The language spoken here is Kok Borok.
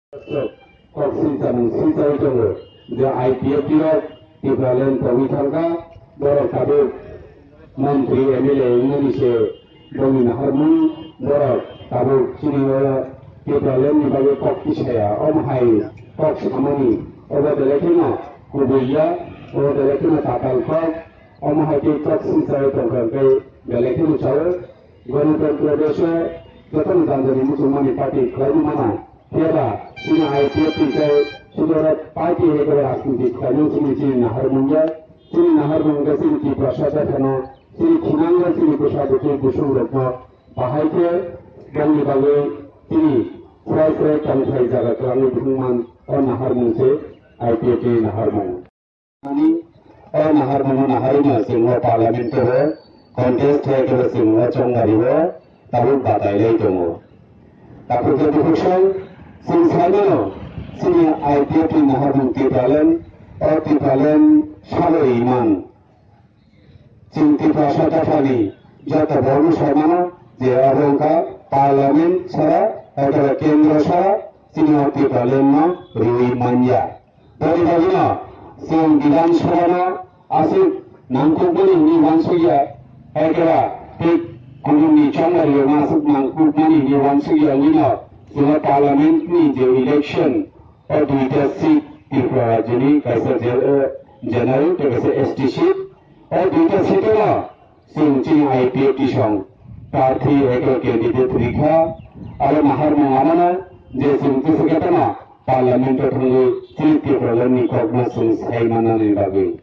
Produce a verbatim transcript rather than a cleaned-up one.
Kok singchamung singchawi tongo je I P F T rok Tipraland tongwi thangkha, borok tabuk montri M L A wngmani se bongni naharmung borok tabuk chini o Tipraland ni bagwi kok tisaya, omo hai kok samani obo belai kheno kubui ya, obo belai kheno tatal kok, omo hai khe kok singchawi tongkha hwnkhe belai kheno chawi. Ganatantro desh o jotono jani jani muchungmani party khlaimani mano. Phiya chini I P F T tei sudoro party hai khe rajniti khlaimani simi chini naharmung ya. Chini naharmung khe chini Tiprasa jathano, chini khinango chini bwsa bwtwi bwswng rokno bahai khe bongni bagwi chini srai srai tongthai jaga kwlangwi thwngman o naharmung se I P F T ni naharmung. Ani o naharmung naharino chwng o parliament o contest khlai khe chwng o chongmari o tabuk batai lai tongo. Takhuk khe bukhuk song chwng sai mano chini I P F T ni naharmung Tipraland, o Tipraland salo iman. Chwng Tiprasa dophani joto borokno sai mano je abo wngkha parliament sara, ekhe kendro sara chini o Tipraland no riwi manya. Boni bagwino chwng Bidhan Sabha no aswk nangkukmani hwnwi uansukya, ekhe ba tei kubuni chongmari rokno aswk nangkukmani hwnwi uansukya wngwino chwng o parliament ni je election o duita seat Tripura rajyoni kaisa je-, eh, general tei kaisa S T seat. O duita seat-o chwng chini I P F T song prarthi ekhe candidate rikha. Aro naharmung amano je chwng tesa khe tongma parliament-o thangwi chini Tripura ni kokno chwng sai manani bagwi.